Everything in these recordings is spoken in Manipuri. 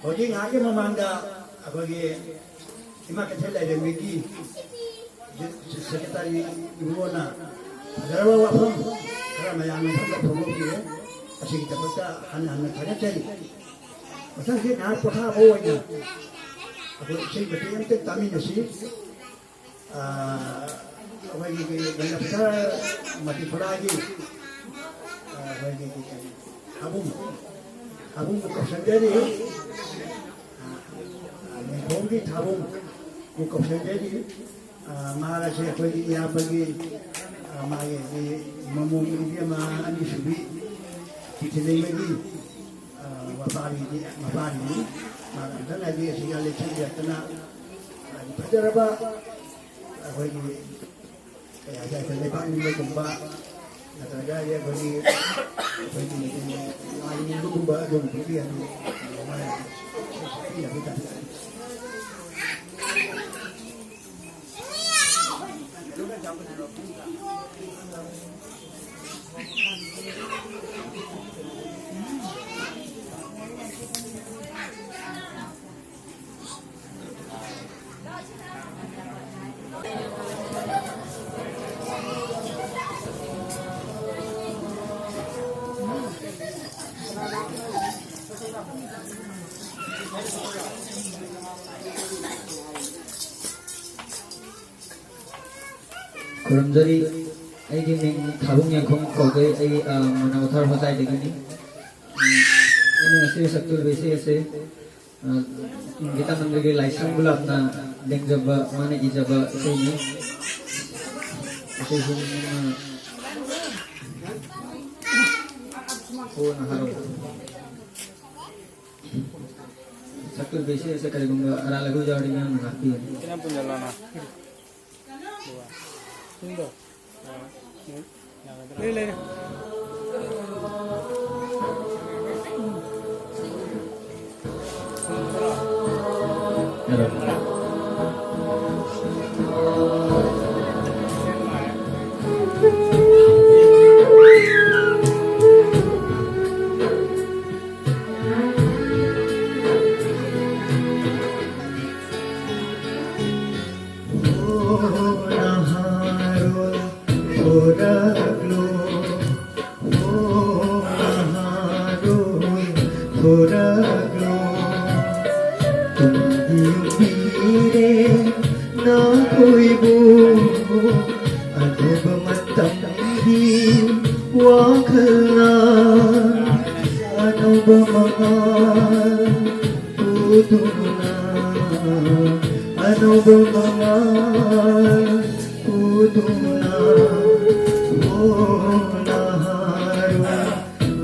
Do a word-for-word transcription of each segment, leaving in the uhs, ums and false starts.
ꯍꯧꯖꯤꯛ ꯉꯥꯏꯍꯥꯛꯀꯤ ꯃꯃꯥꯡꯗ ꯑꯩꯈꯣꯏꯒꯤ ꯏꯃꯥ ꯀꯩꯊꯦꯜ ꯂꯥꯏꯔꯦꯝꯕꯤꯒꯤ ꯁꯦꯀ꯭ꯔꯦꯇꯔꯤ ꯏꯕꯨꯡꯉꯣꯅ ꯐꯖꯔꯕ ꯋꯥꯐꯝ ꯈꯔ ꯃꯌꯥꯝꯒꯤ ꯃꯐꯝꯗ ꯐꯣꯡꯗꯣꯛꯄꯤꯔꯦ꯫ ꯑꯁꯤꯒꯤꯗꯃꯛꯇ ꯍꯟꯅ ꯍꯟꯅ ꯊꯥꯒꯠꯆꯔꯤ꯫ ꯃꯊꯪꯁꯤ ꯉꯥꯏꯍꯥꯛ ꯄꯣꯊꯥꯕ ꯑꯣꯏꯅ ꯑꯩꯈꯣꯏ ꯏꯁꯩ ꯃꯇꯦꯛ ꯑꯃꯇ ꯇꯥꯃꯤꯟꯅꯁꯤ꯫ ꯑꯥ, ꯑꯩꯈꯣꯏꯒꯤ ꯂꯩꯔꯛꯇ ꯃꯇꯤꯄꯨꯔꯥꯒꯤ, ꯑꯥ, ꯑꯩꯈꯣꯏꯒꯤ ꯊꯥꯕꯨꯡ, ꯊꯥꯕꯨꯡꯕꯨ ꯀꯧꯁꯟꯖꯔꯤ꯫ ꯑꯥ, ꯅꯤꯡꯈꯣꯝꯒꯤ ꯊꯥꯕꯨꯡꯕꯨ ꯀꯧꯁꯟꯖꯔꯤ꯫ ꯑꯥ, ꯃꯍꯥꯛ ꯑꯁꯤ ꯑꯩꯈꯣꯏꯒꯤ ꯏꯌꯥꯝꯕꯒꯤ, ꯑꯥ, ꯃꯥꯒꯤ ꯃꯃꯣꯝ ꯏꯕꯦꯝꯃ ꯑꯅꯤꯁꯨꯕꯤ ꯄꯤꯊꯤꯂꯩꯃꯒꯤ, ꯑꯥ, ꯃꯄꯥꯔꯤꯅꯤ, ꯃꯄꯥꯔꯤꯅꯤ꯫ ꯃꯥꯅ ꯑꯝꯇꯪ ꯍꯥꯏꯗꯤ ꯑꯁꯤꯒ ꯂꯦꯞꯁꯤꯟꯕꯤꯔꯛꯇꯅ ꯐꯖꯔꯕ ꯑꯩꯈꯣꯏꯒꯤ ꯀꯩ ꯍꯥꯏꯇꯥꯔꯦ, ꯑꯩꯈꯣꯏ ꯂꯩꯕꯥꯛ ꯅꯤꯡꯕꯒꯨꯝꯕ ꯅꯠꯇ꯭ꯔꯒ ꯑꯩꯈꯣꯏꯒꯤ, ꯑꯩꯈꯣꯏꯒꯤ ꯂꯥꯏ ꯅꯤꯡꯕꯒꯨꯝꯕ ꯑꯗꯨꯒꯨꯝꯕꯒꯤ ꯑꯗꯨꯝ ꯃꯥꯒꯤ ꯍꯥꯏꯇꯥꯔꯦ꯫ ꯈꯨꯔꯨꯝꯖꯔꯤ꯫ ꯑꯩꯒꯤ ꯃꯤꯡ ꯊꯥꯕꯨꯡ ꯌꯦꯡꯈꯣꯝ ꯀꯧꯖꯩ꯫ ꯑꯩ, ꯑ, ꯃꯅꯥꯎꯊꯥ ꯍꯣꯖꯥꯏꯗꯒꯤꯅꯤ꯫ ꯎꯝ, ꯑꯩꯅ ꯉꯁꯤ ꯁꯛꯇꯣꯔꯤꯕ ꯏꯁꯩ ꯑꯁꯤ ꯑ, ꯒꯤꯇꯥꯅꯟꯗꯒꯤ ꯂꯥꯏꯁ꯭ꯔꯝ ꯒꯨꯂꯥꯞꯅ ꯂꯦꯡꯖꯕ, ꯃꯥꯅ ꯏꯖꯕ ꯏꯁꯩꯅꯤ꯫ ꯏꯁꯩꯁꯤ, ꯑ, ꯀꯣꯟꯅ ꯍꯥꯏꯔꯛꯑꯣ꯫ ꯁꯛꯇꯣꯏꯕ ꯏꯁꯩ ꯑꯁꯦ ꯀꯔꯤꯒꯨꯝꯕ ꯑꯔꯥꯜ ꯑꯩꯈꯣꯏ ꯌꯥꯎꯔꯗꯤ ꯃꯌꯥꯝꯅ ꯉꯥꯛꯄꯤꯌꯨ꯫ ꯂꯩ, ꯂꯩ꯫ ꯊꯣꯔꯛꯂꯣ, ꯍꯣ ꯅꯍꯥꯔꯣꯜ, ꯊꯣꯔꯛꯂꯣ꯫ ꯇꯨꯝꯕꯤꯔꯦ ꯅꯈꯣꯏꯕꯨ ꯑꯅꯧꯕ ꯃꯇꯝꯒꯤ ꯋꯥꯈꯜꯅ ꯑꯅꯧꯕ ꯃꯉꯥꯜ ꯎꯗꯨꯅ ꯑꯅꯧꯕ ꯃꯉꯥꯜ ꯎꯗꯨꯅ ꯍꯣ ꯅꯍꯥꯔꯣꯜ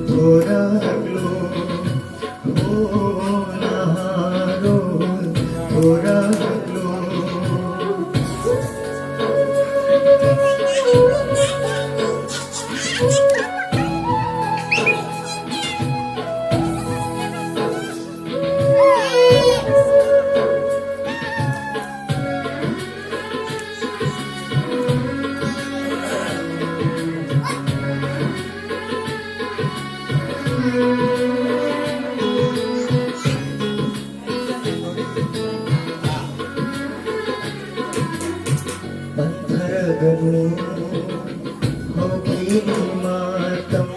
ꯊꯣꯔꯛꯂꯣ, ꯍꯣ ꯅꯍꯥꯔꯣꯜ ꯊꯣꯔꯛꯂꯣ꯫ ꯄꯟꯊꯔꯒꯅꯨ ꯍꯧꯈꯤꯅꯤ ꯃꯇꯝ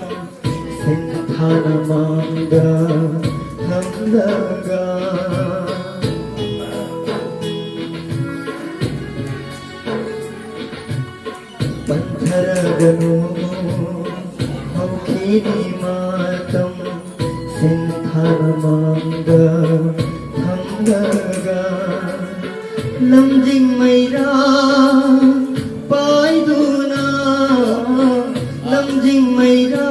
ꯁꯤꯟꯊꯥꯅ ꯃꯥꯡꯗ ꯊꯝꯂꯒ꯫ ꯄꯟꯊꯔꯒꯅꯨ ꯍꯧꯈꯤꯅꯤ ꯃꯇꯝ ꯁꯤꯟꯊꯥꯅ ꯃꯥꯡꯗ ꯂꯝꯖꯤꯡ ꯃꯩꯔꯥ ꯄꯥꯏꯗꯨꯅ, ꯂꯝꯖꯤꯡ ꯃꯩꯔꯥ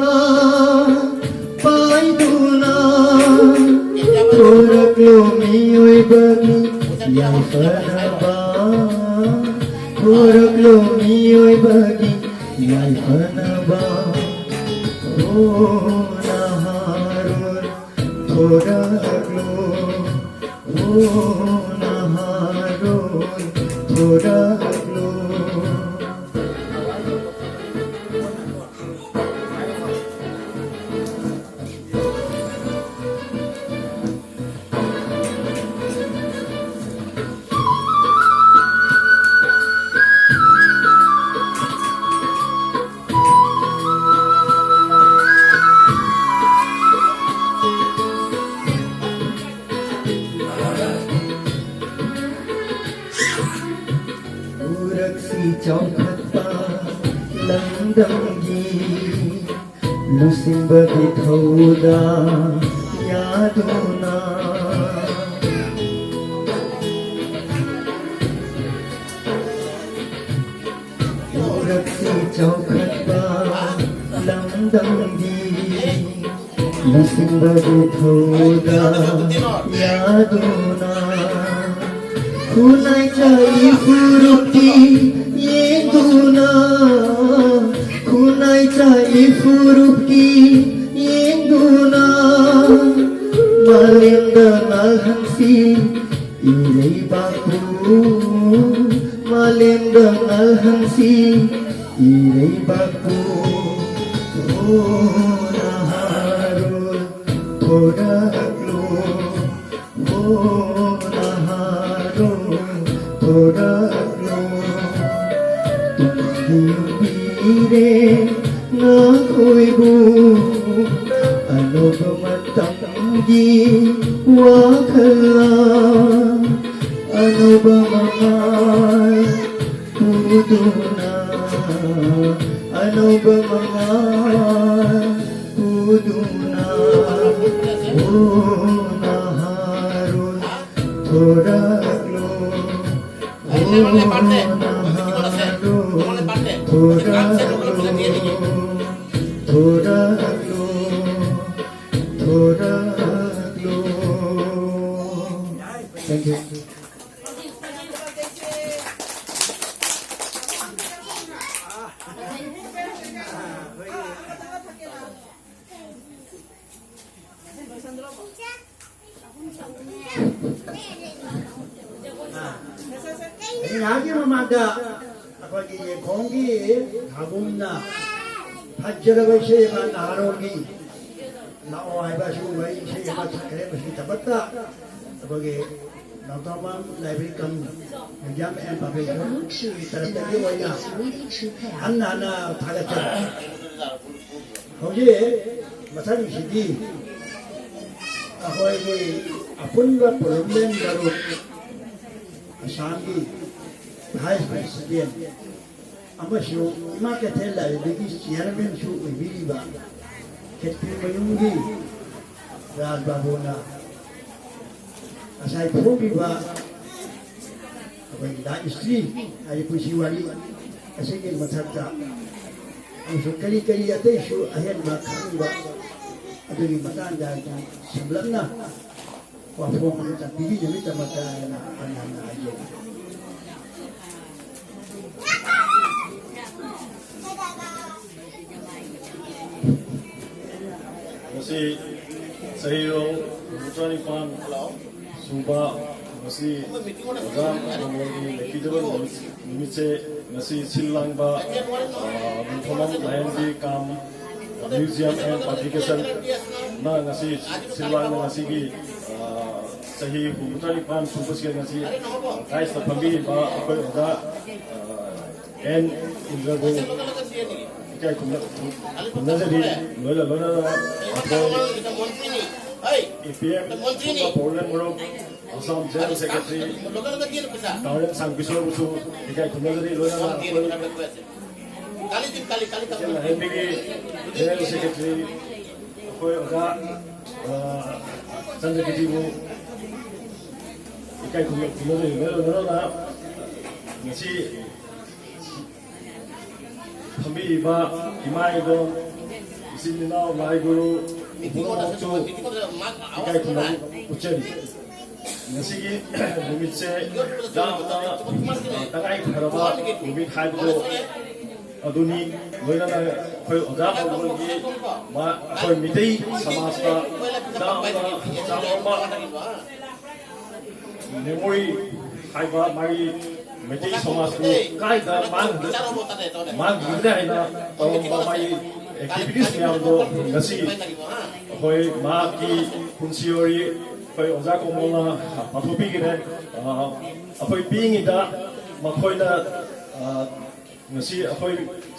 ꯄꯥꯏꯗꯨꯅ, ꯊꯣꯔꯛꯂꯣ ꯃꯤꯑꯣꯏꯕꯒꯤ ꯌꯥꯏꯐꯅꯕ, ꯊꯣꯔꯛꯂꯣ ꯃꯤꯑꯣꯏꯕꯒꯤ ꯌꯥꯏꯐꯅꯕ꯫ ꯑꯣ ꯅꯍꯥꯔꯣꯜ ꯊꯣꯔꯛꯂꯣ, ꯑꯣ ꯅꯍꯥꯔꯣꯜ ꯊꯣꯔꯛꯂꯣ꯫ ꯎꯔꯛꯁꯤ ꯆꯥꯎꯈꯠꯄ ꯂꯝꯗꯝꯒꯤ ꯂꯨꯆꯤꯡꯕꯒꯤ ꯊꯧꯗꯥꯡ ꯌꯥꯗꯨꯅ꯫ ꯎꯔꯛꯁꯤ ꯆꯥꯎꯈꯠꯄ ꯂꯝꯗꯝꯒꯤ ꯂꯨꯆꯤꯡꯕꯒꯤ ꯊꯧꯗꯥꯡ ꯌꯥꯗꯨꯅ, ꯈꯨꯟꯅꯥꯏ ꯆꯥꯏ ꯐꯨꯔꯨꯞꯀꯤ ꯌꯦꯡꯗꯨꯅ, ꯈꯨꯟꯅꯥꯏ ꯆꯥꯏ ꯐꯨꯔꯨꯞꯀꯤ ꯌꯦꯡꯗꯨꯅ, ꯃꯥꯂꯦꯝꯗ ꯉꯥꯜꯍꯟꯁꯤ ꯏꯔꯩꯕꯥꯛꯄꯨ, ꯃꯥꯂꯦꯝꯗ ꯉꯥꯜꯍꯟꯁꯤ ꯏꯔꯩꯕꯥꯛꯄꯨ꯫ ꯑꯣ ꯅꯍꯥꯔꯣꯜ ꯊꯣꯔꯛꯂꯣ, ꯑꯣ ꯅꯍꯥꯔꯣꯜ ꯊꯣꯔꯛꯂꯣ꯫ ꯇꯨꯡꯒꯤ ꯌꯨꯝꯕꯤꯔꯦ ꯅꯈꯣꯏꯕꯨ ꯑꯅꯧꯕ ꯃꯇꯝꯒꯤ ꯋꯥꯈꯜꯅ ꯑꯅꯧꯕ ꯃꯉꯥꯜ ꯄꯨꯗꯨꯅ, ꯑꯅꯧꯕ ꯃꯉꯥꯜ ꯄꯨꯗꯨꯅ, ꯑꯣ ꯅꯍꯥꯔꯣꯜ थोड़ा ग्लो, ओ नहारो, थोड़ा ग्लो, थोड़ा ग्लो, थोड़ा ग्लो। Thank you. ꯑꯥ꯫ ꯉꯥꯏꯍꯥꯛꯀꯤ ꯃꯃꯥꯡꯗ ꯑꯩꯈꯣꯏꯒꯤ ꯌꯦꯡꯈꯣꯡꯒꯤ ꯍꯥꯕꯨꯝꯅ ꯐꯖꯔꯕ ꯏꯁꯩ ꯑꯃ ꯅꯍꯥꯔꯣꯜꯒꯤ ꯂꯥꯛꯑꯣ ꯍꯥꯏꯕ ꯑꯁꯤꯒꯨꯝꯕ ꯏꯁꯩ ꯑꯃ ꯁꯛꯈ꯭ꯔꯦ꯫ ꯃꯁꯤꯒꯤꯗꯃꯛꯇ ꯑꯩꯈꯣꯏꯒꯤ ꯅꯥꯎꯇꯣꯝꯕꯝ library cum museum and publication ꯒꯤ ꯇꯔꯞꯇꯒꯤ ꯑꯣꯏꯅ ꯍꯟꯅ ꯍꯟꯅ ꯊꯥꯒꯠꯆꯔꯤ꯫ ꯍꯧꯖꯤꯛ ꯃꯊꯪꯁꯤꯗꯤ ꯑꯩꯈꯣꯏꯒꯤ ꯑꯄꯨꯟꯕ ꯄ꯭ꯔꯣꯕ꯭ꯂꯦꯝ ꯒ꯭ꯔꯨꯞ ꯑꯁꯥꯝꯒꯤ vice president ꯑꯃꯁꯨꯡ ꯏꯃꯥ ꯀꯩꯊꯦꯜ ꯂꯥꯏꯔꯦꯝꯕꯤꯒꯤ chairman ꯁꯨ ꯑꯣꯏꯕꯤꯔꯤꯕ ꯈꯦꯇ꯭ꯔꯤꯃꯌꯨꯝꯒꯤ ꯔꯥꯖ ꯕꯥꯕꯨꯅ ꯉꯁꯥꯏ ꯐꯣꯡꯈꯤꯕ ꯑꯩꯈꯣꯏꯒꯤ ꯂꯥꯏꯐ ꯍꯤꯁꯇ꯭ꯔꯤ ꯍꯥꯏꯗꯤ ꯄꯨꯟꯁꯤ ꯋꯥꯔꯤ ꯑꯁꯤꯒꯤ ꯃꯊꯛꯇ ꯑꯃꯁꯨꯡ ꯀꯔꯤ ꯀꯔꯤ ꯑꯇꯩꯁꯨ ꯑꯍꯦꯟꯕ ꯈꯪꯅꯤꯡꯕ ꯑꯗꯨꯒꯤ ꯃꯇꯥꯡꯗ ꯁꯝꯂꯞꯅ ꯋꯥꯐꯣꯡ ꯑꯃꯇ ꯄꯤꯕꯤꯅꯕꯒꯤꯗꯃꯛꯇ ꯑꯩꯅ ꯍꯟꯅ ꯍꯟꯅ ꯍꯥꯏꯖꯔꯤ꯫ ꯉꯁꯤ ꯆꯍꯤꯔꯣꯜ ꯍꯨꯝꯐꯨꯇꯔꯥ ꯅꯤꯄꯥꯟ ꯁꯨꯕ ꯉꯁꯤ ꯑꯣꯖꯥ ꯅꯣꯡꯃꯣꯜꯒꯤ ꯂꯩꯈꯤꯗꯕ ꯅꯨꯃꯤꯠ, ꯅꯨꯃꯤꯠꯁꯦ ꯉꯁꯤ ꯁꯤꯜ ꯂꯥꯡꯕ, ꯑ, ꯅꯤꯡꯊꯧꯃꯝ ꯂꯥꯏꯔꯦꯝꯕꯤ cum museum and publication ꯅ ꯉꯁꯤ ꯁꯤꯜ ꯂꯥꯡꯕ ꯉꯁꯤꯒꯤ, ꯑ, ꯆꯍꯤ ꯍꯨꯝꯐꯨꯇꯔꯥ ꯅꯤꯄꯥꯟ ꯁꯨꯕꯁꯤꯗ ꯉꯁꯤ ꯗꯥꯏꯁꯇ ꯐꯝꯕꯤꯔꯤꯕ ꯑꯩꯈꯣꯏ ꯑꯣꯖꯥ, ꯑ, ꯑꯦꯟ ꯏꯟꯗ꯭ꯔꯕꯨ ꯏꯀꯥꯏ ꯈꯨꯝꯅ-, ꯈꯨꯝꯅꯖꯔꯤ꯫ ꯂꯣꯏꯅ ꯂꯣꯏꯅꯅ ꯑꯩꯈꯣꯏ E P F problem group Assam general secretary ꯇꯥꯔꯦꯟ ꯁꯥꯡꯕꯤꯁꯣꯔꯕꯨꯁꯨ ꯏꯀꯥꯏ ꯈꯨꯝꯅꯖꯔꯤ꯫ ꯂꯣꯏꯅꯅ ꯑꯩꯈꯣꯏ ꯂꯥꯏꯔꯦꯝꯕꯤꯒꯤ ꯖꯦꯅꯔꯦꯜ ꯁꯦꯀ꯭ꯔꯦꯇꯔꯤ ꯑꯩꯈꯣꯏ ꯑꯣꯖꯥ, ꯑ, ꯆꯟꯗ꯭ꯔꯀꯤꯔꯇꯤꯕꯨ ꯏꯀꯥꯏ ꯈꯨꯝꯅ-, ꯈꯨꯝꯅꯖꯔꯤ꯫ ꯂꯣꯏꯅ ꯂꯣꯏꯅꯅ ꯉꯁꯤ ꯐꯝꯕꯤꯔꯤꯕ ꯏꯃꯥ ꯏꯕꯦꯟ, ꯏꯆꯤꯟ ꯏꯅꯥꯎ, ꯂꯥꯏ ꯒꯨꯔꯨ ꯄꯨꯝꯅꯃꯛꯁꯨ ꯏꯀꯥꯏ ꯈꯨꯝꯅꯕ ꯎꯠꯆꯔꯤ꯫ ꯉꯁꯤꯒꯤ ꯅꯨꯃꯤꯠꯁꯦ ꯌꯥꯝꯅ ꯇꯉꯥꯏ ꯐꯗꯕ ꯅꯨꯃꯤꯠ ꯍꯥꯏꯕꯗꯨ ꯑꯗꯨꯅꯤ꯫ ꯂꯣꯏꯅꯅ ꯑꯩꯈꯣꯏ ꯑꯣꯖꯥ ꯃꯧꯒꯤ ꯃꯥ-, ꯑꯩꯈꯣꯏ ꯃꯤꯇꯩ ꯁꯃꯥꯖꯇ ꯌꯥꯝꯅ ꯆꯥꯎꯔꯕ ꯃꯦꯃꯣꯔꯤ ꯍꯥꯏꯕ ꯃꯥꯒꯤ ꯃꯩꯇꯩ ꯁꯃꯥꯖꯄꯨ ꯀꯥꯏꯗ ꯃꯥꯡꯍꯟꯗ-, ꯃꯥꯡꯈꯤꯒꯗ꯭ꯔꯦ ꯍꯥꯏꯅ ꯇꯧꯔꯝꯕ ꯃꯥꯒꯤ ꯑꯦꯛꯇꯤꯚꯤꯇꯤꯁ ꯃꯌꯥꯝꯗꯣ ꯉꯁꯤ ꯑꯩꯈꯣꯏ ꯃꯍꯥꯛꯀꯤ ꯄꯨꯟꯁꯤ ꯋꯥꯔꯤ ꯑꯩꯈꯣꯏ ꯑꯣꯖꯥ ꯀꯣꯃꯣꯜꯅ ꯄꯥꯡꯊꯣꯛꯄꯤꯈꯤꯔꯦ꯫ ꯑ, ꯑꯩꯈꯣꯏ ꯄꯤꯛꯏꯉꯩꯗ ꯃꯈꯣꯏꯅ, ꯑ, ꯉꯁꯤ ꯑꯩꯈꯣꯏ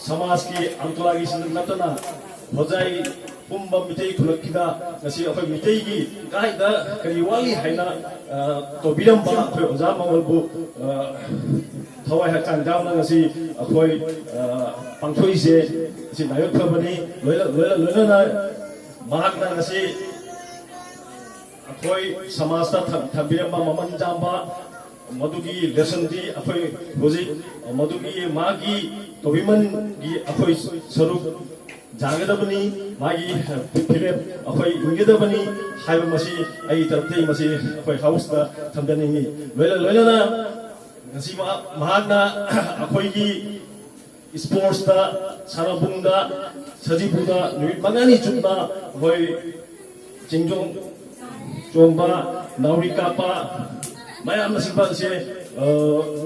ꯁꯃꯥꯖꯀꯤ ꯑꯪꯀꯂꯥꯒꯤꯁꯤꯡ ꯅꯠꯇꯅ ꯍꯣꯖꯥꯏ ꯄꯨꯝꯕ ꯃꯤꯇꯩ ꯈꯨꯂꯛꯀꯤꯗ ꯉꯁꯤ ꯑꯩꯈꯣꯏ ꯃꯤꯇꯩꯒꯤ ꯀꯥꯏꯗ ꯀꯔꯤ ꯋꯥꯠꯂꯤ ꯍꯥꯏꯅ, ꯑ, ꯇꯧꯕꯤꯔꯝꯕ ꯑꯩꯈꯣꯏ ꯑꯣꯖꯥ ꯃꯉꯣꯟꯕꯨ, ꯑ, ꯊꯋꯥꯏ ꯍꯛꯆꯥꯡ ꯌꯥꯎꯅ ꯉꯁꯤ ꯑꯩꯈꯣꯏ, ꯑ, ꯄꯥꯡꯊꯣꯛꯏꯁꯦ꯫ ꯑꯁꯤ ꯅꯥꯌꯣꯠ ꯐꯕꯅꯤ꯫ ꯂꯣꯏꯅ, ꯂꯣꯏꯅ, ꯂꯣꯏꯅꯅ ꯃꯍꯥꯛꯅ ꯉꯁꯤ ꯑꯩꯈꯣꯏ ꯁꯃꯥꯖꯇ ꯊꯝ-, ꯊꯝꯕꯤꯔꯝꯕ ꯃꯃꯜ ꯌꯥꯝꯕ ꯃꯗꯨꯒꯤ ꯂꯦꯁꯟꯗꯤ ꯑꯩꯈꯣꯏ ꯍꯧꯖꯤꯛ ꯃꯗꯨꯒꯤ ꯃꯥꯒꯤ ꯇꯧꯕꯤꯃꯜꯒꯤ ꯑꯩꯈꯣꯏ ꯁꯔꯨꯛ ꯌꯥꯒꯗꯕꯅꯤ, ꯃꯥꯒꯤ ꯐꯤꯔꯦꯞ ꯑꯩꯈꯣꯏ ꯏꯟꯒꯗꯕꯅꯤ ꯍꯥꯏꯕ ꯃꯁꯤ ꯑꯩꯒꯤ ꯇꯔꯐꯇꯒꯤ ꯃꯁꯤ ꯑꯩꯈꯣꯏ ꯍꯥꯎꯁꯇ ꯊꯝꯖꯅꯤꯡꯏ꯫ ꯂꯣꯏꯅ ꯂꯣꯏꯅꯅ ꯉꯁꯤ ꯃꯍꯥꯛ-, ꯃꯍꯥꯛꯅ ꯑꯩꯈꯣꯏꯒꯤ ꯁ꯭ꯄꯣꯔꯠꯁꯇ, ꯁꯥꯟꯅꯕꯨꯡꯗ, ꯁꯖꯤꯕꯨꯗ ꯅꯨꯃꯤꯠ ꯃꯉꯥꯅꯤ ꯆꯨꯞꯅ ꯑꯩꯈꯣꯏ ꯆꯤꯡꯖꯣꯡ ꯆꯣꯡꯕ, ꯅꯥꯎꯔꯤ ꯀꯥꯞꯄ, ꯃꯌꯥꯝꯅ ꯁꯤꯟꯕ ꯑꯁꯦ, ꯑ,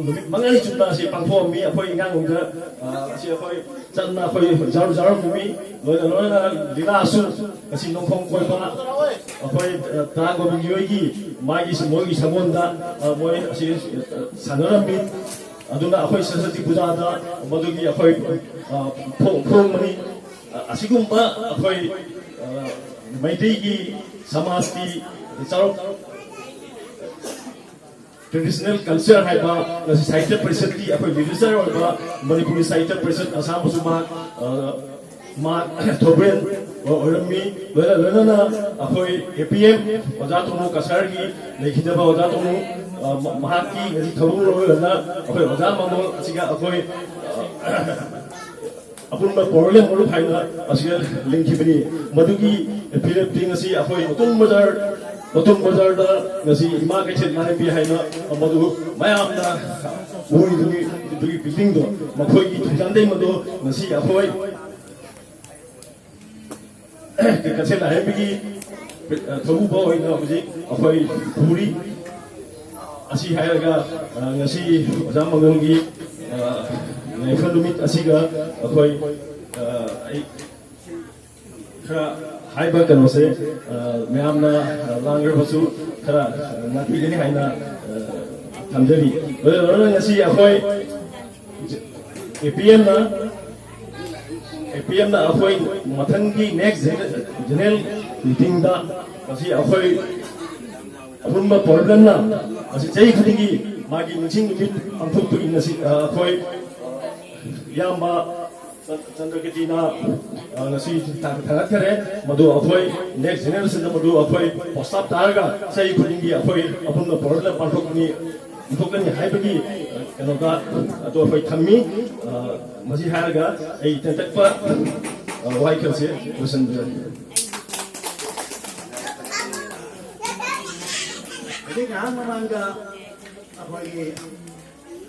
ꯅꯨꯃꯤꯠ ꯃꯉꯥꯅꯤ ꯆꯨꯞꯅ ꯑꯁꯤ ꯄꯥꯡꯊꯣꯛꯑꯝꯃꯤ꯫ ꯑꯩꯈꯣꯏ ꯑꯉꯥꯡꯂꯣꯝꯗ, ꯑ, ꯑꯁꯤ ꯑꯩꯈꯣꯏ ꯆꯠꯅ ꯑꯩꯈꯣꯏ ꯌꯥꯎ-, ꯌꯥꯎꯔꯝꯃꯤ꯫ ꯂꯣꯏꯅ ꯂꯣꯏꯅ ꯂꯤꯂꯥꯁꯨ ꯉꯁꯤ ꯅꯣꯡꯐꯣꯡ ꯀꯣꯏꯕ ꯑꯩꯈꯣꯏ, ꯑ, ꯇꯔꯥꯒꯣꯕꯤꯒꯤ ꯍꯣꯏꯒꯤ ꯃꯥꯒꯤ ꯃꯣꯏꯒꯤ ꯁꯪꯒꯣꯟꯗ, ꯑ, ꯃꯣꯏ ꯑꯁꯤ, ꯑ, ꯁꯥꯟꯅꯔꯝꯃꯤ꯫ ꯑꯗꯨꯅ ꯑꯩꯈꯣꯏ ꯁꯔꯁ꯭ꯋꯇꯤ ꯄꯨꯖꯥꯗ ꯃꯗꯨꯒꯤ ꯑꯩꯈꯣꯏ, ꯑ, ꯐꯣꯡ-, ꯐꯣꯡꯕꯅꯤ꯫ ꯑ, ꯑꯁꯤꯒꯨꯝꯕ ꯑꯩꯈꯣꯏ, ꯑ, ꯃꯩꯇꯩꯒꯤ ꯁꯃꯥꯖꯀꯤ ꯆꯥꯎꯔꯛ-, ꯇ꯭ꯔꯦꯗꯤꯁꯅꯦꯜ ꯀꯜꯆꯔ ꯍꯥꯏꯕ ꯉꯁꯤ ꯁꯥꯍꯤꯇ꯭ꯌ ꯄꯔꯤꯁꯠꯀꯤ ꯑꯩꯈꯣꯏ ꯂꯤꯇꯔꯦꯆꯔ ꯑꯣꯏꯕ ꯃꯅꯤꯄꯨꯔꯤ ꯁꯥꯍꯤꯇ꯭ꯌ ꯄꯔꯤꯁꯠ ꯑꯁꯥꯝꯕꯁꯨ ꯃꯍꯥꯛ, ꯑ, ꯃꯍꯥꯛ ꯊꯧꯕ꯭ꯔꯦꯟ ꯑꯣꯏꯔꯝꯃꯤ꯫ ꯂꯣꯏꯅ ꯂꯣꯏꯅꯅ ꯑꯩꯈꯣꯏ ꯑꯦ ꯄꯤ ꯑꯦꯝ ꯑꯣꯖꯥ ꯊꯣꯡꯉꯨ ꯀꯁꯥꯔꯒꯤ ꯂꯩꯈꯤꯗꯕ ꯑꯣꯖꯥ ꯊꯣꯡꯉꯨ, ꯑ, ꯃ-, ꯃꯍꯥꯛꯀꯤ ꯉꯁꯤ ꯊꯧꯔꯝ ꯂꯣꯏꯔꯅ ꯑꯩꯈꯣꯏ ꯑꯣꯖꯥ ꯃꯃꯣꯜ ꯑꯁꯤꯒ ꯑꯩꯈꯣꯏ, ꯑ, ꯑꯄꯨꯟꯕ ꯄꯥꯋꯔꯂꯦꯟ ꯃꯔꯨꯞ ꯍꯥꯏꯅ ꯑꯁꯤꯗ ꯂꯤꯡꯈꯤꯕꯅꯤ꯫ ꯃꯗꯨꯒꯤ ꯐꯤꯔꯦꯞꯇꯤ ꯉꯁꯤ ꯑꯩꯈꯣꯏ ꯃꯇꯨꯝ ꯕꯖꯥꯔ, ꯃꯇꯨꯝ ꯕꯖꯥꯔꯗ ꯉꯁꯤ ꯏꯃꯥ ꯀꯩꯊꯦꯜ ꯃꯥꯂꯦꯝꯕꯤ ꯍꯥꯏꯅ ꯃꯗꯨ ꯃꯌꯥꯝꯅ ꯎꯔꯤꯗꯨꯒꯤ, ꯑꯗꯨꯒꯤ ꯕꯤꯜꯗꯤꯡꯗꯣ ꯃꯈꯣꯏꯒꯤ ꯊꯧꯖꯥꯟꯗꯩ ꯃꯗꯨ ꯉꯁꯤ ꯑꯩꯈꯣꯏ ꯀꯩꯊꯦꯜ ꯂꯥꯏꯔꯦꯝꯕꯤꯒꯤ, ꯑ, ꯊꯧꯕꯨꯕ ꯑꯣꯏꯅ ꯍꯧꯖꯤꯛ ꯑꯩꯈꯣꯏ ꯄꯨꯔꯤ꯫ ꯑꯁꯤ ꯍꯥꯏꯔꯒ, ꯑ, ꯉꯁꯤ ꯑꯣꯖꯥ ꯃꯪꯒꯣꯜꯒꯤ, ꯑ, ꯌꯥꯏꯐ ꯅꯨꯃꯤꯠ ꯑꯁꯤꯒ ꯑꯩꯈꯣꯏ, ꯑ, ꯑꯩ ꯈꯔ ꯍꯥꯏꯕ ꯀꯩꯅꯣꯁꯦ, ꯑ, ꯃꯌꯥꯝꯅ, ꯑ, ꯂꯥꯡꯈ꯭ꯔꯕꯁꯨ ꯈꯔ ꯉꯥꯛꯄꯤꯒꯅꯤ ꯍꯥꯏꯅ, ꯑ, ꯊꯝꯖꯔꯤ꯫ ꯂꯣꯏꯅ ꯂꯣꯏꯅꯅ ꯉꯁꯤ ꯑꯩꯈꯣꯏ ꯑꯦ ꯄꯤ ꯑꯦꯝꯅ, ꯑꯦ ꯄꯤ ꯑꯦꯝꯅ ꯑꯩꯈꯣꯏ ꯃꯊꯪꯒꯤ ꯅꯦꯛꯁ ꯖꯦꯅꯔꯦꯜ ꯃꯤꯇꯤꯡꯗ ꯉꯁꯤ ꯑꯩꯈꯣꯏ ꯑꯄꯨꯟꯕ ꯄꯥꯋꯔꯂꯦꯟꯅ ꯉꯁꯤ ꯆꯍꯤ ꯈꯨꯗꯤꯡꯒꯤ ꯃꯥꯒꯤ ꯅꯤꯡꯁꯤꯡ ꯅꯨꯃꯤꯠ ꯄꯥꯡꯊꯣꯛꯄꯒꯤ ꯉꯁꯤ, ꯑ, ꯑꯩꯈꯣꯏ ꯏꯌꯥꯝꯕ ꯆꯟ-, ꯆꯟꯗ꯭ꯔꯀꯤꯔꯇꯤꯅ, ꯑ, ꯉꯁꯤ ꯊꯥ-, ꯊꯥꯒꯠꯈꯔꯦ꯫ ꯃꯗꯨ ꯑꯩꯈꯣꯏ ꯅꯦꯛꯁ ꯖꯦꯅꯦꯔꯦꯁꯟꯗ ꯃꯗꯨ ꯑꯩꯈꯣꯏ ꯄꯣꯁꯇꯥꯞ ꯇꯥꯔꯒ ꯆꯍꯤ ꯈꯨꯗꯤꯡꯒꯤ ꯑꯩꯈꯣꯏ ꯑꯄꯨꯟꯕ ꯄꯥꯋꯔꯂꯦꯟ ꯄꯥꯡꯊꯣꯛꯀꯅꯤ, ꯄꯥꯡꯊꯣꯛꯀꯅꯤ ꯍꯥꯏꯕꯒꯤ, ꯑ, ꯀꯩꯅꯣꯗ ꯑꯗꯨ ꯑꯩꯈꯣꯏ ꯊꯝꯃꯤ꯫ ꯑ, ꯃꯁꯤ ꯍꯥꯏꯔꯒ ꯑꯩ ꯇꯦꯟꯇꯛꯄ, ꯑ, ꯋꯥꯍꯩꯈꯜꯁꯦ ꯂꯣꯏꯁꯤꯟꯖꯔꯒꯦ꯫ ꯍꯧꯖꯤꯛ ꯉꯥꯏꯍꯥꯛ ꯃꯃꯥꯡꯗ ꯑꯩꯈꯣꯏꯒꯤ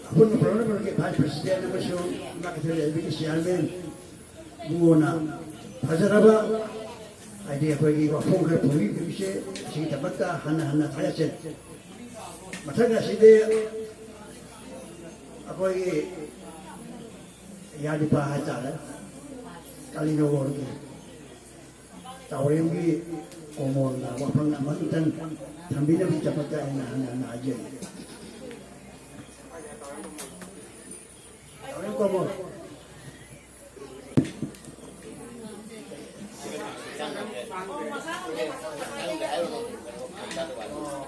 ꯑꯄꯨꯟꯕ ꯄ꯭ꯔꯣꯒ꯭ꯔꯥꯝꯒꯤ ꯚꯥꯏꯁ ꯄ꯭ꯔꯁꯤꯗꯦꯟ ꯑꯃꯁꯨꯡ ꯏꯃꯥ ꯀꯩꯊꯦꯜ ꯂꯩꯕꯤꯒꯤ ꯆꯤꯌꯥꯔꯃꯦꯟ ꯏꯕꯨꯡꯉꯣꯅ ꯐꯖꯔꯕ, ꯍꯥꯏꯗꯤ ꯑꯩꯈꯣꯏꯒꯤ ꯋꯥꯐꯝ ꯈꯔ ꯐꯣꯡꯕꯤꯕꯁꯦ ꯑꯁꯤꯒꯤꯗꯃꯛꯇ ꯍꯟꯅ ꯍꯟꯅ ꯊꯥꯒꯠꯆꯔꯤ꯫ ꯃꯊꯪ ꯑꯁꯤꯗꯤ ꯑꯩꯈꯣꯏꯒꯤ ꯏꯌꯥ ꯅꯨꯄꯥ ꯍꯥꯏꯇꯥꯔꯦ, ꯀꯥꯂꯤꯅꯒꯣꯔꯒꯤ ꯇꯥꯎꯔꯦꯝꯒꯤ ꯀꯣꯃꯣꯟꯅ ꯋꯥꯐꯝ ꯑꯃꯇꯪ ꯊꯝꯕꯤꯅꯕꯒꯤꯗꯃꯛꯇ ꯑꯩꯅ ꯍꯟꯅ ꯍꯟꯅ ꯍꯥꯏꯖꯔꯤ꯫ ꯇꯥꯎꯔꯦꯝ ꯀꯣꯃꯣꯟ꯫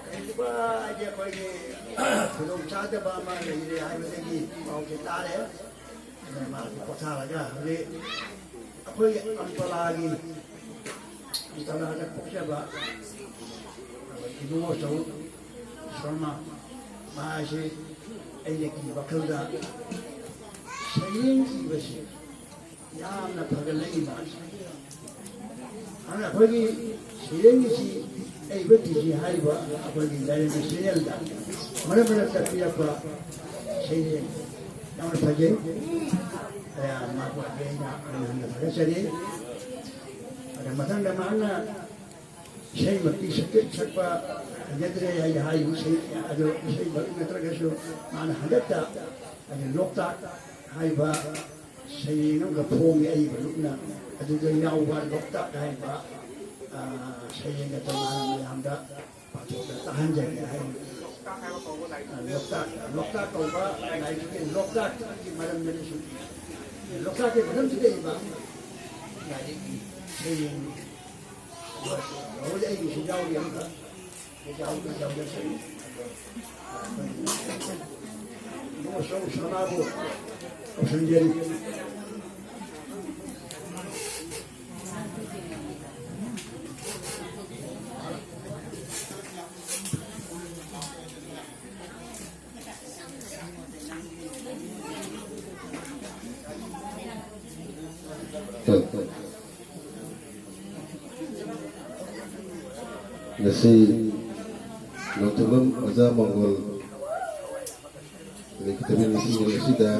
ꯀꯔꯤꯒꯨꯝꯕ ꯍꯥꯏꯗꯤ ꯑꯩꯈꯣꯏꯒꯤ ꯈꯨꯗꯣꯡꯆꯥꯗꯕ ꯑꯃ ꯂꯩꯔꯦ ꯍꯥꯏꯕꯗꯒꯤ ꯄꯥꯎꯁꯦ ꯇꯥꯔꯦ꯫ ꯑꯗꯨꯅ ꯃꯥꯁꯨ ꯄꯣꯊꯥꯔꯒ ꯍꯧꯖꯤꯛ ꯑꯩꯈꯣꯏꯒꯤ ꯑꯝꯄꯂꯥꯒꯤ ꯇꯔꯥꯗ ꯄꯣꯛꯆꯕ ꯏꯕꯨꯡꯉꯣ ꯆꯧ ꯁꯔꯃ, ꯃꯥꯁꯤ ꯑꯩꯒꯤ ꯋꯥꯈꯜꯗ ꯁꯩꯔꯦꯡ ꯏꯕꯁꯤ ꯌꯥꯝꯅ ꯐꯒꯠꯂꯛꯏ ꯃꯥꯁꯤ꯫ ꯑꯗꯨꯅ ꯑꯩꯈꯣꯏꯒꯤ ꯁꯩꯔꯦꯡꯒꯤꯁꯤ ꯑꯩꯕ ꯇꯤꯁꯤ ꯍꯥꯏꯔꯤꯕ ꯑꯩꯈꯣꯏꯒꯤ ꯂꯥꯏꯔꯦꯝꯕꯤ ꯁꯤꯔꯦꯜꯗ ꯃꯔꯛ ꯃꯔꯛꯇ ꯄꯤꯔꯛꯄ ꯁꯩꯔꯦꯡ ꯌꯥꯝꯅ ꯐꯖꯩ꯫ ꯃꯥꯕꯨ ꯑꯩꯅ ꯍꯟꯅ ꯍꯟꯅ ꯊꯥꯒꯠꯆꯔꯤ꯫ ꯑꯗ ꯃꯊꯪꯗ ꯃꯥꯅ ꯏꯁꯩꯃꯛꯇꯤ ꯁꯛꯆ-, ꯁꯛꯄ ꯍꯩꯖꯗ꯭ꯔꯦ ꯍꯥꯏꯅ ꯍꯥꯏ, ꯏꯁꯩ, ꯑꯗꯣ ꯏꯁꯩꯃꯛ ꯅꯠꯇ꯭ꯔꯒꯁꯨ ꯃꯥꯅ ꯍꯟꯗꯛꯇ, ꯑꯗ ꯂꯣꯛꯇꯥꯛ ꯍꯥꯏꯕ ꯁꯩꯔꯦꯡ ꯑꯃꯒ ꯐꯣꯡꯉꯦ ꯑꯏꯕ ꯂꯨꯞꯅ꯫ ꯑꯗꯨꯗ ꯌꯥꯎꯕ ꯂꯣꯛꯇꯥꯛ ꯍꯥꯏꯕ, ꯑ, ꯁꯩꯔꯦꯡ ꯑꯗꯨ ꯃꯥꯅ ꯃꯌꯥꯝꯗ ꯄꯥꯊꯣꯛꯇ ꯇꯥꯍꯟꯖꯒꯦ ꯍꯥꯏꯅ꯫ ꯂꯣꯛꯇꯥꯛ, ꯂꯣꯛꯇꯥꯛ ꯀꯧꯕ ꯂꯥꯏꯔꯤꯛꯀꯤ, ꯂꯣꯛꯇꯥꯛꯀꯤ ꯃꯔꯝꯗꯅꯤ ꯁꯨꯝ꯫ ꯂꯣꯛꯇꯥꯛꯀꯤ ꯃꯔꯝꯁꯤꯗ ꯏꯕ ꯂꯥꯏꯔꯤꯛꯅꯤ꯫ ꯍꯌꯦꯡ ꯍꯧꯖꯤꯛ ꯑꯩꯒꯤꯁꯨ ꯌꯥꯎꯔꯤ ꯑꯃꯈꯛ꯫ ꯌꯥꯎꯗ-, ꯌꯥꯎꯗ-, ꯏꯕꯨꯡꯉꯣ ꯁꯣꯝ ꯁꯅꯥꯕꯨ ꯀꯧꯁꯟꯖꯔꯤ꯫ ꯉꯁꯤ ꯅꯣꯡꯊꯣꯝꯕꯝ ꯑꯣꯖꯥ ꯃꯪꯒꯣꯜ ꯂꯩꯈꯤꯗꯕ ꯉꯁꯤ ꯅꯨꯃꯤꯠ ꯑꯁꯤꯗ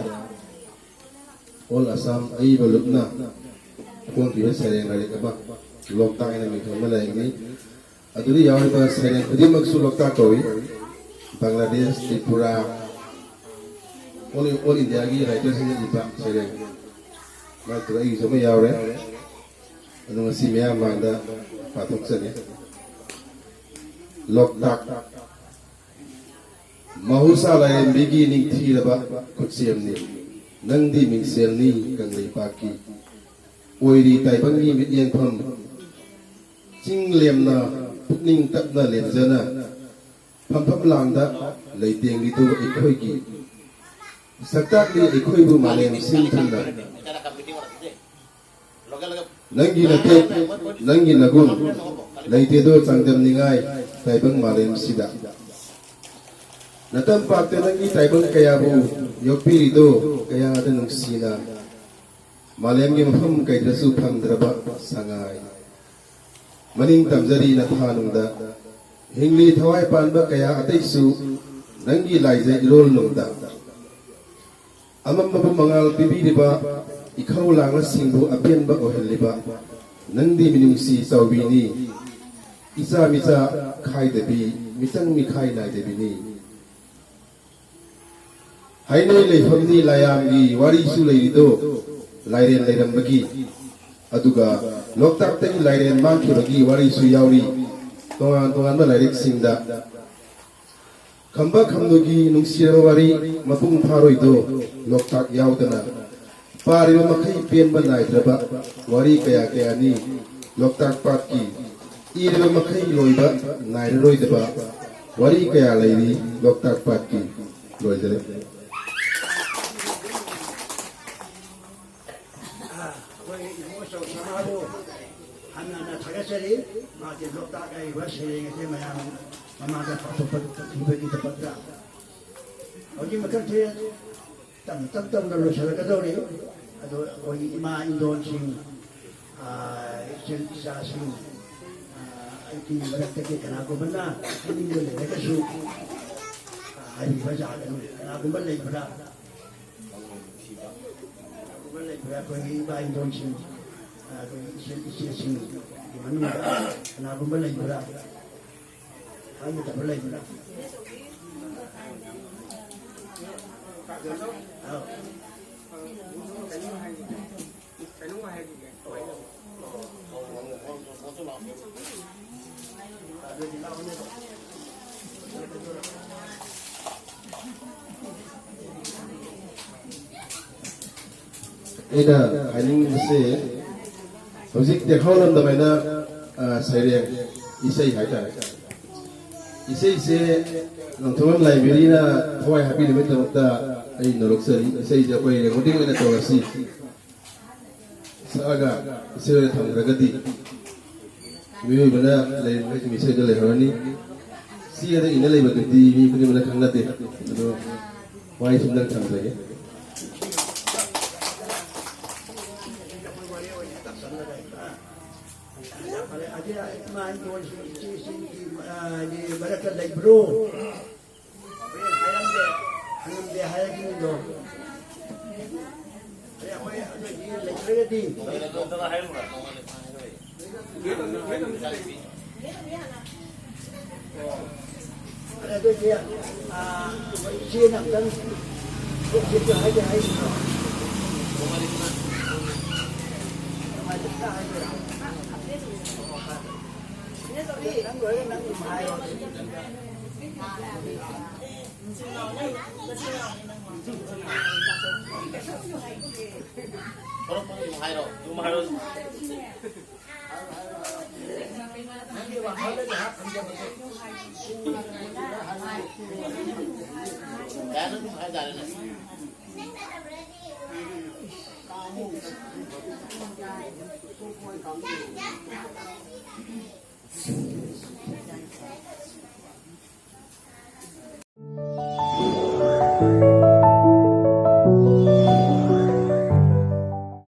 ꯑꯣꯜ ꯑꯁꯥꯝ ꯑꯏꯕ ꯂꯨꯞꯅ ꯐꯣꯡꯈꯤꯕ ꯁꯩꯔꯦꯡ ꯂꯥꯏꯔꯤꯛ ꯑꯃ, ꯂꯣꯛꯇꯥꯛ ꯍꯥꯏꯅ ꯃꯤꯡꯊꯣꯟꯕ ꯂꯥꯏꯔꯤꯛꯅꯤ꯫ ꯑꯗꯨꯗ ꯌꯥꯎꯔꯤꯕ ꯁꯩꯔꯦꯡ ꯈꯨꯗꯤꯡꯃꯛꯁꯨ ꯂꯣꯛꯇꯥꯛ ꯀꯧꯏ꯫ ꯕꯪꯒ꯭ꯂꯥꯗꯦꯁ, ꯇ꯭ꯔꯤꯄꯨꯔꯥ, ꯑꯣꯜ, ꯑꯣꯜ ꯏꯟꯗꯤꯌꯥꯒꯤ ꯔꯥꯏꯇꯔꯁꯤꯡꯅ ꯏꯕ ꯁꯩꯔꯦꯡ ꯃꯔꯛꯇꯨꯗ ꯑꯩꯒꯤꯁꯨ ꯑꯃ ꯌꯥꯎꯔꯦ꯫ ꯑꯗꯨ ꯉꯁꯤ ꯃꯌꯥꯝ ꯃꯥꯡꯗ ꯄꯥꯊꯣꯛꯆꯒꯦ꯫ ꯂꯣꯛꯇꯥꯛ꯫ ꯃꯍꯧꯁꯥ ꯂꯥꯏꯔꯦꯝꯕꯤꯒꯤ ꯅꯤꯡꯊꯤꯔꯕ ꯈꯨꯠꯁꯦꯝꯅꯤ꯫ ꯅꯪꯗꯤ ꯃꯤꯡꯁꯦꯜꯅꯤ ꯀꯪꯂꯩꯄꯥꯛꯀꯤ꯫ ꯑꯣꯏꯔꯤ ꯇꯥꯏꯕꯪꯒꯤ ꯃꯤꯠꯌꯦꯡꯐꯝ꯫ ꯆꯤꯡ ꯂꯦꯝꯅ ꯄꯨꯛꯅꯤꯡ ꯇꯞꯅ ꯂꯦꯝꯖꯅ ꯐꯝꯐꯝ ꯂꯥꯡꯗ ꯂꯩꯇꯦꯡꯂꯤꯗꯨ ꯑꯩꯈꯣꯏꯒꯤ꯫ ꯁꯛꯇꯥꯛꯂꯤ ꯑꯩꯈꯣꯏꯕꯨ ꯃꯥꯂꯦꯝ ꯁꯤꯟ ꯊꯨꯡꯅ꯫ ꯅꯪꯒꯤ ꯅꯇꯦꯛ, ꯅꯪꯒꯤ ꯅꯒꯨꯟ ꯂꯩꯇꯦꯗꯣ ꯆꯥꯡꯗꯝꯅꯤꯡꯉꯥꯏ ꯇꯥꯏꯕꯪ ꯃꯥꯂꯦꯝꯁꯤꯗ꯫ ꯅꯇꯝ ꯄꯥꯛꯇ ꯅꯪꯒꯤ ꯇꯥꯏꯕꯪ ꯀꯌꯥꯕꯨ ꯌꯣꯛꯄꯤꯔꯤꯗꯣ ꯀꯌꯥꯗ ꯅꯨꯡꯁꯤꯅ꯫ ꯃꯥꯂꯦꯝꯒꯤ ꯃꯐꯝ ꯀꯩꯗꯁꯨ ꯐꯪꯗ꯭ꯔꯕ ꯁꯉꯥꯏ꯫ ꯃꯅꯤꯡ ꯇꯝꯖꯔꯤ ꯅꯊꯥꯅꯨꯡꯗ꯫ ꯍꯤꯡꯂꯤ ꯊꯋꯥꯏ ꯄꯥꯟꯕ ꯀꯌꯥ ꯑꯇꯩꯁꯨ ꯅꯪꯒꯤ ꯂꯥꯏꯖ ꯏꯔꯣꯜ ꯅꯨꯡꯗ꯫ ꯑꯃꯝꯕꯕꯨ ꯃꯉꯥꯜ ꯄꯤꯕꯤꯔꯤꯕ, ꯏꯈꯧ ꯂꯥꯡꯕꯁꯤꯡꯕꯨ ꯑꯄꯦꯟꯕ ꯑꯣꯏꯍꯜꯂꯤꯕ ꯅꯪꯗꯤ ꯃꯤꯅꯨꯡꯁꯤ ꯆꯥꯎꯕꯤꯅꯤ꯫ ꯏꯆꯥ ꯃꯤꯆꯥ ꯈꯥꯏꯗꯕꯤ, ꯃꯤꯆꯪ ꯃꯤꯈꯥꯏ ꯅꯥꯏꯗꯕꯤꯅꯤ꯫ ꯍꯥꯏꯅꯩ ꯂꯩꯐꯝꯅꯤ ꯂꯥꯏꯌꯥꯝꯒꯤ ꯋꯥꯔꯤꯁꯨ ꯂꯩꯔꯤꯗꯣ, ꯂꯥꯏꯔꯦꯟ ꯂꯩꯔꯝꯕꯒꯤ꯫ ꯑꯗꯨꯒ ꯂꯣꯛꯇꯥꯛꯇꯒꯤ ꯂꯥꯏꯔꯦꯟ ꯃꯥꯡꯈꯤꯕꯒꯤ ꯋꯥꯔꯤꯁꯨ ꯌꯥꯎꯔꯤ ꯇꯣꯉꯥꯟ ꯇꯣꯉꯥꯟꯕ ꯂꯥꯏꯔꯤꯛꯁꯤꯡꯗ꯫ ꯈꯝꯕ ꯈꯝꯅꯨꯒꯤ ꯅꯨꯡꯁꯤꯔꯕ ꯋꯥꯔꯤ ꯃꯄꯨꯡ ꯐꯥꯔꯣꯏꯗꯣ ꯂꯣꯛꯇꯥꯛ ꯌꯥꯎꯗꯅ꯫ ꯄꯥꯔꯤꯕ ꯃꯈꯩ ꯄꯦꯟꯕ ꯅꯥꯏꯗ꯭ꯔꯕ ꯋꯥꯔꯤ ꯀꯌꯥ ꯀꯌꯥꯅꯤ ꯂꯣꯛꯇꯥꯛ ꯄꯥꯠꯀꯤ꯫ ꯏꯔꯤꯕ ꯃꯈꯩ ꯂꯣꯏꯕ ꯅꯥꯏꯔꯔꯣꯏꯗꯕ ꯋꯥꯔꯤ ꯀꯌꯥ ꯂꯩꯔꯤ ꯂꯣꯛꯇꯥꯛ ꯄꯥꯠꯀꯤ꯫ ꯂꯣꯏꯖꯔꯦ꯫ ꯑꯩꯈꯣꯏ ꯏꯕꯨꯡꯉꯣ ꯆꯧꯁ꯭ꯔꯃꯥꯕꯨ ꯍꯟꯅ ꯍꯟꯅ ꯊꯥꯒꯠꯆꯔꯤ꯫ ꯃꯥꯒꯤ ꯂꯣꯛꯇꯥꯛ ꯍꯥꯏꯔꯤꯕ ꯁꯩꯔꯦꯡ ꯑꯁꯤ ꯃꯌꯥꯝ ꯃꯃꯥꯡꯗ ꯄꯥꯊꯣꯛꯄꯤꯕꯒꯤꯗꯃꯛꯇ꯫ ꯍꯧꯖꯤꯛ ꯃꯊꯪꯁꯦ ꯇꯞ ꯇꯞ ꯇꯞꯅ ꯂꯣꯏꯁꯤꯜꯂꯛꯀꯗꯧꯔꯤ꯫ ꯑꯗꯣ ꯑꯩꯈꯣꯏꯒꯤ ꯏꯃꯥ ꯏꯟꯗꯣꯟꯁꯤꯡ, ꯑꯥ, ꯏꯆꯤꯜ ꯏꯆꯥꯁꯤꯡ, ꯑꯥ, ꯑꯩꯒꯤ ꯃꯔꯛꯇꯒꯤ ꯀꯅꯥꯒꯨꯝꯕꯅ ꯍꯥꯏꯅꯤꯡꯕ ꯂꯩꯔꯒꯁꯨ, ꯑꯥ, ꯍꯥꯏꯕꯤꯕ ꯌꯥꯒꯅꯤ꯫ ꯀꯅꯥꯒꯨꯝꯕ ꯂꯩꯕ꯭ꯔꯥ? ꯀꯅꯥꯒꯨꯝꯕ ꯂꯩꯕ꯭ꯔꯥ? ꯑꯩꯈꯣꯏꯒꯤ ꯏꯃꯥ ꯏꯟꯗꯣꯟꯁꯤꯡ, ꯑꯥ, ꯑꯩꯈꯣꯏꯒꯤ ꯏꯆꯤꯜ ꯏꯆꯦꯁꯤꯡꯒꯤ ꯃꯅꯨꯡꯗ ꯀꯅꯥꯒꯨꯝꯕ ꯂꯩꯕ꯭ꯔꯥ? ꯈꯪꯗꯕ ꯂꯩꯕ꯭ꯔꯥ? ꯑꯧ꯫ ꯑꯩꯅ ꯍꯥꯏꯅꯤꯡꯕꯁꯦ, ꯍꯧꯖꯤꯛ ꯇꯦꯛꯍꯧꯔꯝꯗꯕ ꯍꯥꯏꯅ, ꯑ, ꯁꯩꯔꯦꯡ, ꯏꯁꯩ ꯍꯥꯏꯇꯥꯔꯦ꯫ ꯏꯁꯩꯁꯦ ꯅꯣꯡꯊꯣꯝꯕꯝ ꯂꯥꯏꯕ꯭ꯔꯦꯔꯤꯅ ꯊꯋꯥꯏ ꯍꯥꯞꯄꯤꯅꯕꯒꯤꯗꯃꯛꯇ ꯑꯩ ꯅꯣꯂꯣꯛꯆꯔꯤ꯫ ꯏꯁꯩꯁꯦ ꯑꯩꯈꯣꯏ ꯔꯦꯀꯣꯔꯗꯤꯡ ꯑꯣꯏꯅ ꯇꯧꯔꯁꯤ꯫ ꯁꯛꯑꯒ ꯏꯁꯩ ꯑꯣꯏꯅ ꯊꯝꯈ꯭ꯔꯒꯗꯤ ꯃꯤꯑꯣꯏꯕꯅ ꯂꯩꯔꯤꯕ ꯃꯤꯁꯣꯏꯗ ꯂꯩꯍꯧꯔꯅꯤ꯫ ꯆꯦꯗ ꯏꯅ ꯂꯩꯕꯗꯨꯗꯤ ꯃꯤ ꯈꯨꯗꯤꯡꯃꯛꯅ ꯈꯪꯅꯗꯦ꯫ ꯑꯗꯣ ꯋꯥꯍꯩꯁꯤꯗꯪ ꯊꯝꯖꯒꯦ꯫ ꯐꯔꯦ, ꯑꯗꯨ ꯏꯃꯥ ꯏꯕꯣꯟꯁꯤꯡ, ꯏꯆꯦꯁꯤꯡꯒꯤ, ꯑ, ꯃꯔꯛꯇ ꯂꯩꯕ꯭ꯔꯣ? ꯍꯣꯔꯦꯟ ꯍꯥꯏꯔꯝꯗꯦ, ꯍꯪꯉꯝꯗꯦ ꯍꯥꯏꯔꯛꯈꯤꯅꯤꯗꯣ꯫ ꯐꯔꯦ, ꯑꯩꯈꯣꯏ ꯑꯗꯨꯗꯤ ꯂꯩꯇ꯭ꯔꯒꯗꯤ꯫ ꯐꯔꯦ, ꯑꯗꯨꯗꯤ, ꯑ, ꯏꯆꯦꯅ ꯑꯝꯇꯪ ꯊꯣꯛꯁꯤꯁꯨ ꯍꯥꯏꯗꯤ ꯍꯥꯏꯈꯤꯕ꯭ꯔꯣ? ꯅꯪ ꯂꯣꯏꯔꯒ ꯅꯪ ꯑꯗꯨꯝ ꯍꯥꯏꯔꯣ꯫ ꯊꯣꯛꯂꯛꯄꯒ ꯑꯗꯨꯝ ꯍꯥꯏꯔꯣ, ꯑꯗꯨꯝ ꯍꯥꯏꯔꯣ꯫ ꯅꯪꯒꯤ ꯋꯥꯈꯜꯗ ꯉꯥꯏꯍꯥꯛ ꯊꯝꯖꯕꯁꯦ꯫ ꯌꯥꯔꯦ, ꯑꯗꯨꯝ ꯍꯥꯏꯇꯥꯔꯦꯅꯦ꯫